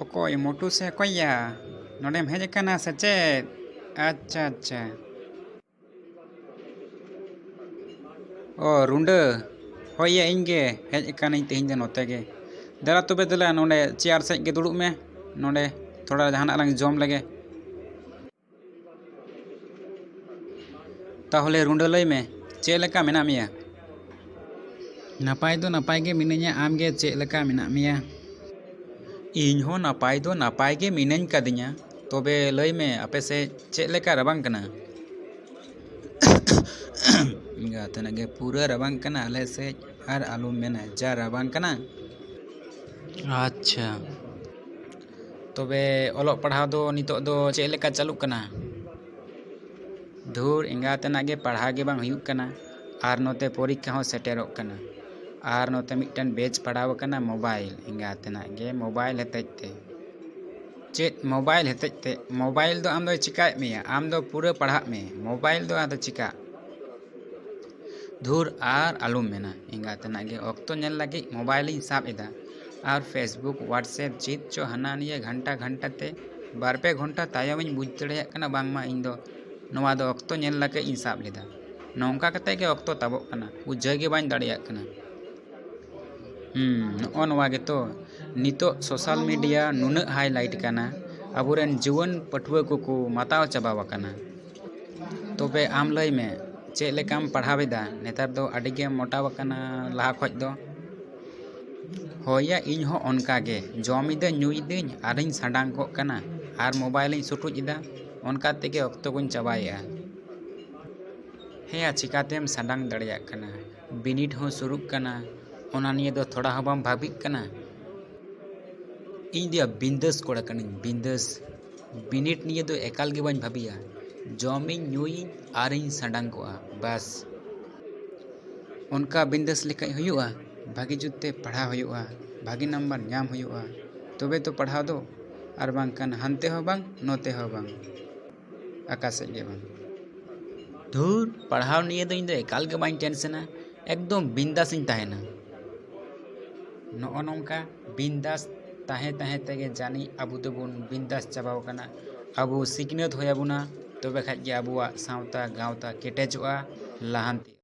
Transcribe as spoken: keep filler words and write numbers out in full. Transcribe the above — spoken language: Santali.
ᱚᱠᱚᱭ, ᱢᱚᱴᱩ ᱥᱮ ᱚᱠᱚᱭᱭᱟ? ᱱᱚᱰᱮᱢ ᱦᱮᱡ ᱟᱠᱟᱱᱟ ᱥᱮ ᱪᱮᱫ? ᱟᱪᱪᱷᱟ, ᱟᱪᱪᱷᱟ᱾ ᱚ, ᱨᱩᱸᱰᱟᱹ᱾ ᱦᱳᱭᱭᱟ, ᱤᱧ ᱜᱮ᱾ ᱦᱮᱡ ᱟᱠᱟᱱᱟᱹᱧ ᱛᱮᱦᱮᱧ ᱫᱚ ᱱᱚᱛᱮ ᱜᱮ᱾ ᱫᱮᱞᱟ ᱛᱚᱵᱮ, ᱫᱮᱞᱟ, ᱱᱚᱰᱮ ᱪᱮᱭᱟᱨ ᱥᱮᱫ ᱜᱮ ᱫᱩᱲᱩᱵ ᱢᱮ᱾ ᱱᱚᱰᱮ ᱛᱷᱚᱲᱟ ᱡᱟᱦᱟᱱᱟᱜ ᱞᱟᱝ ᱡᱚᱢ ᱞᱮᱜᱮ᱾ ᱛᱟᱦᱚᱞᱮ ᱨᱩᱸᱰᱟᱹ, ᱞᱟᱹᱭ ᱢᱮ, ᱪᱮᱫ ᱞᱮᱠᱟ ᱢᱮᱱᱟᱜ ᱢᱮᱭᱟ? ᱱᱟᱯᱟᱭ ᱫᱚ ᱱᱟᱯᱟᱭ ᱜᱮ ᱢᱤᱱᱟᱹᱧᱟ, ᱟᱢ ᱜᱮ ᱪᱮᱫ ᱞᱮᱠᱟ ᱢᱮᱱᱟᱜ ᱢᱮᱭᱟ? ᱤᱧ ᱦᱚᱸ ᱱᱟᱯᱟᱭ ᱫᱚ ᱱᱟᱯᱟᱭ ᱜᱮ ᱢᱤᱱᱟᱹᱧ ᱠᱟᱫᱤᱧᱟ᱾ ᱛᱚᱵᱮ ᱞᱟᱹᱭ ᱢᱮ, ᱟᱯᱮ ᱥᱮᱫ ᱪᱮᱫ ᱞᱮᱠᱟ ᱨᱟᱵᱟᱝ ᱠᱟᱱᱟ? ᱮᱸᱜᱟ ᱛᱮᱱᱟᱜ ᱜᱮ ᱯᱩᱨᱟᱹ ᱨᱟᱵᱟᱝ ᱠᱟᱱᱟ ᱟᱞᱮ ᱥᱮᱫ, ᱟᱨ ᱟᱞᱚᱢ ᱢᱮᱱᱟ, ᱡᱟ ᱨᱟᱵᱟᱝ ᱠᱟᱱᱟ᱾ ᱟᱪᱪᱷᱟ, ᱛᱚᱵᱮ ᱚᱞᱚᱜ ᱯᱟᱲᱦᱟᱣ ᱫᱚ ᱱᱤᱛᱚᱜ ᱫᱚ ᱪᱮᱫ ᱞᱮᱠᱟ ᱪᱟᱹᱞᱩᱜ ᱠᱟᱱᱟ? ᱫᱷᱩᱨ, ᱮᱸᱜᱟ ᱛᱮᱱᱟᱜ ᱜᱮ ᱯᱟᱲᱦᱟᱣ ᱜᱮ ᱵᱟᱝ ᱦᱩᱭᱩᱜ ᱠᱟᱱᱟ, ᱟᱨ ᱱᱚᱛᱮ ᱯᱚᱨᱤᱠᱠᱷᱟ ᱦᱚᱸ ᱥᱮᱴᱮᱨᱚᱜ ᱠᱟᱱᱟ, ᱟᱨ ᱱᱚᱛᱮ ᱢᱤᱫᱴᱮᱱ ᱵᱮᱪ ᱯᱟᱲᱟᱣ ᱟᱠᱟᱱᱟ ᱢᱳᱵᱟᱭᱤᱞ, ᱮᱸᱜᱟ ᱛᱮᱱᱟᱜ ᱜᱮ ᱢᱳᱵᱟᱭᱤᱞ ᱦᱚᱛᱮᱡ ᱛᱮ᱾ ᱪᱮᱫ ᱢᱳᱵᱟᱭᱤᱞ ᱦᱚᱛᱮᱡ ᱛᱮ? ᱢᱳᱵᱟᱭᱤᱞ ᱫᱚ ᱟᱢ ᱫᱚᱭ ᱪᱤᱠᱟᱭᱮᱫ ᱢᱮᱭᱟ? ᱟᱢ ᱫᱚ ᱯᱩᱨᱟᱹ ᱯᱟᱲᱦᱟᱜ ᱢᱮ, ᱢᱳᱵᱟᱭᱤᱞ ᱫᱚ ᱟᱫᱚ ᱪᱤᱠᱟ? ᱫᱷᱩᱨ, ᱟᱨ ᱟᱞᱚᱢ ᱢᱮᱱᱟ, ᱮᱸᱜᱟ ᱛᱮᱱᱟᱜ ᱜᱮ ᱚᱠᱛᱚ ᱧᱮᱞ ᱞᱟᱹᱜᱤᱫ ᱢᱳᱵᱟᱭᱤᱞᱤᱧ ᱥᱟᱵ ᱮᱫᱟ, ᱟᱨ Facebook, WhatsApp, ᱪᱮᱫ ᱪᱚ ᱦᱟᱱᱟ ᱱᱤᱭᱟᱹ ᱜᱷᱟᱱᱴᱟ ᱜᱷᱟᱱᱴᱟ ᱛᱮ ᱵᱟᱨ ᱯᱮ ᱜᱷᱚᱱᱴᱟ ᱛᱟᱭᱚᱢᱤᱧ ᱵᱩᱡᱽ ᱫᱟᱲᱮᱭᱟᱜ ᱠᱟᱱᱟ ᱵᱟᱝᱢᱟ ᱤᱧ ᱫᱚ ᱱᱚᱣᱟ ᱫᱚ ᱚᱠᱛᱚ ᱧᱮᱞ ᱞᱟᱹᱜᱤᱫ ᱤᱧ ᱥᱟᱵ ᱞᱮᱫᱟ᱾ ᱱᱚᱝᱠᱟ ᱠᱟᱛᱮ ᱜᱮ ᱚᱠᱛᱚ ᱛᱟᱵᱚᱜ ᱠᱟᱱᱟ, ᱵᱩᱡᱷᱟᱹᱣ ᱜᱮ ᱵᱟᱹᱧ ᱫᱟᱲᱮᱭᱟᱜ ᱠᱟᱱᱟ᱾ ᱦᱩᱸ, ᱱᱚᱜᱼᱚ ᱱᱚᱣᱟ ᱜᱮᱛᱚ ᱱᱤᱛᱚᱜ social media ᱱᱩᱱᱟᱹᱜ highlight ᱠᱟᱱᱟ, ᱟᱵᱚᱨᱮᱱ ᱡᱩᱣᱟᱹᱱ ᱯᱟᱹᱴᱷᱩᱣᱟᱹ ᱠᱚᱠᱚ ᱢᱟᱛᱟᱣ ᱪᱟᱵᱟᱣ ᱟᱠᱟᱱᱟ᱾ ᱛᱚᱵᱮ ᱟᱢ ᱞᱟᱹᱭ ᱢᱮ, ᱪᱮᱫ ᱞᱮᱠᱟᱢ ᱯᱟᱲᱦᱟᱣ ᱮᱫᱟ? ᱱᱮᱛᱟᱨ ᱫᱚ ᱟᱹᱰᱤ ᱜᱮᱢ ᱢᱚᱴᱟᱣ ᱟᱠᱟᱱᱟ ᱞᱟᱦᱟ ᱠᱷᱚᱡ ᱫᱚ᱾ ᱦᱳᱭᱭᱟ, ᱤᱧ ᱦᱚᱸ ᱚᱱᱠᱟ ᱜᱮ, ᱡᱚᱢ ᱮᱫᱟᱹᱧ, ᱧᱩᱭᱮᱫᱟᱹᱧ, ᱟᱨᱤᱧ ᱥᱟᱰᱟᱝ ᱠᱚᱜ ᱠᱟᱱᱟ, ᱟᱨ ᱢᱳᱵᱟᱭᱤᱞᱤᱧ ᱥᱩᱴᱩᱡ ᱮᱫᱟ, ᱚᱱᱠᱟ ᱛᱮᱜᱮ ᱚᱠᱛᱚ ᱠᱚᱧ ᱪᱟᱵᱟᱭᱮᱫᱼᱟ᱾ ᱦᱮᱸᱭᱟ, ᱪᱤᱠᱟᱛᱮᱢ ᱥᱟᱰᱟᱝ ᱫᱟᱲᱮᱭᱟᱜ ᱠᱟᱱᱟ? ᱵᱤᱱᱤᱰ ᱦᱚᱸ ᱥᱩᱨᱩᱜ ᱠᱟᱱᱟ, ᱚᱱᱟ ᱱᱤᱭᱮ ᱫᱚ ᱛᱷᱚᱲᱟ ᱦᱚᱸ ᱵᱟᱢ ᱵᱷᱟᱹᱵᱤᱜ ᱠᱟᱱᱟ? ᱤᱧ ᱫᱚᱭᱟ ᱵᱤᱱᱫᱟᱹᱥ ᱠᱚᱲᱟ ᱠᱟᱹᱱᱟᱹᱧ, ᱵᱤᱱᱫᱟᱹᱥ᱾ ᱵᱤᱱᱤᱰ ᱱᱤᱭᱮ ᱫᱚ ᱮᱠᱟᱞ ᱜᱮ ᱵᱟᱹᱧ ᱵᱷᱟᱹᱵᱤᱭᱟ, ᱡᱚᱢᱤᱧ ᱧᱩᱭᱤᱧ ᱟᱨᱤᱧ ᱥᱟᱰᱟᱝ ᱠᱚᱜᱼᱟ, ᱵᱟᱥ᱾ ᱚᱱᱠᱟ ᱵᱤᱱᱫᱟᱹᱥ ᱞᱮᱠᱷᱟᱡ ᱦᱩᱭᱩᱜᱼᱟ? ᱵᱷᱟᱹᱜᱤ ᱡᱩᱛ ᱛᱮ ᱯᱟᱲᱦᱟᱣ ᱦᱩᱭᱩᱜᱼᱟ, ᱵᱷᱟᱹᱜᱤ ᱱᱟᱢᱵᱟᱨ ᱧᱟᱢ ᱦᱩᱭᱩᱜᱼᱟ, ᱛᱚᱵᱮ ᱛᱚ ᱯᱟᱲᱦᱟᱣ ᱫᱚ, ᱟᱨ ᱵᱟᱝᱠᱷᱟᱱ ᱦᱟᱱᱛᱮ ᱦᱚᱸ ᱵᱟᱝ, ᱱᱚᱛᱮ ᱦᱚᱸ ᱵᱟᱝ, ᱟᱠᱟ ᱥᱮᱫ ᱜᱮ ᱵᱟᱝ᱾ ᱫᱷᱩᱨ, ᱯᱟᱲᱦᱟᱣ ᱱᱤᱭᱮ ᱫᱚ ᱤᱧ ᱫᱚ ᱮᱠᱟᱞ ᱜᱮ ᱵᱟᱹᱧ ᱴᱮᱱᱥᱮᱱᱟ, ᱮᱠᱫᱚᱢ ᱵᱤᱱᱫᱟᱥ ᱤᱧ ᱛᱟᱦᱮᱱᱟ᱾ ᱱᱚᱜᱼᱚ ᱱᱚᱝᱠᱟ ᱵᱤᱱᱫᱟᱥ ᱛᱟᱦᱮᱸ ᱛᱟᱦᱮᱸ ᱛᱮᱜᱮ ᱡᱟᱹᱱᱤᱡ ᱟᱵᱚ ᱫᱚᱵᱚᱱ ᱵᱤᱱᱫᱟᱥ ᱪᱟᱵᱟᱣ ᱟᱠᱟᱱᱟ᱾ ᱟᱵᱚ ᱥᱤᱠᱷᱱᱟᱹᱛ ᱦᱩᱭ ᱟᱵᱚᱱᱟ, ᱛᱚᱵᱮ ᱠᱷᱟᱡ ᱜᱮ ᱟᱵᱚᱣᱟᱜ ᱥᱟᱶᱛᱟ ᱜᱟᱶᱛᱟ ᱠᱮᱴᱮᱡᱚᱜᱼᱟ, ᱞᱟᱦᱟᱱᱛᱤ᱾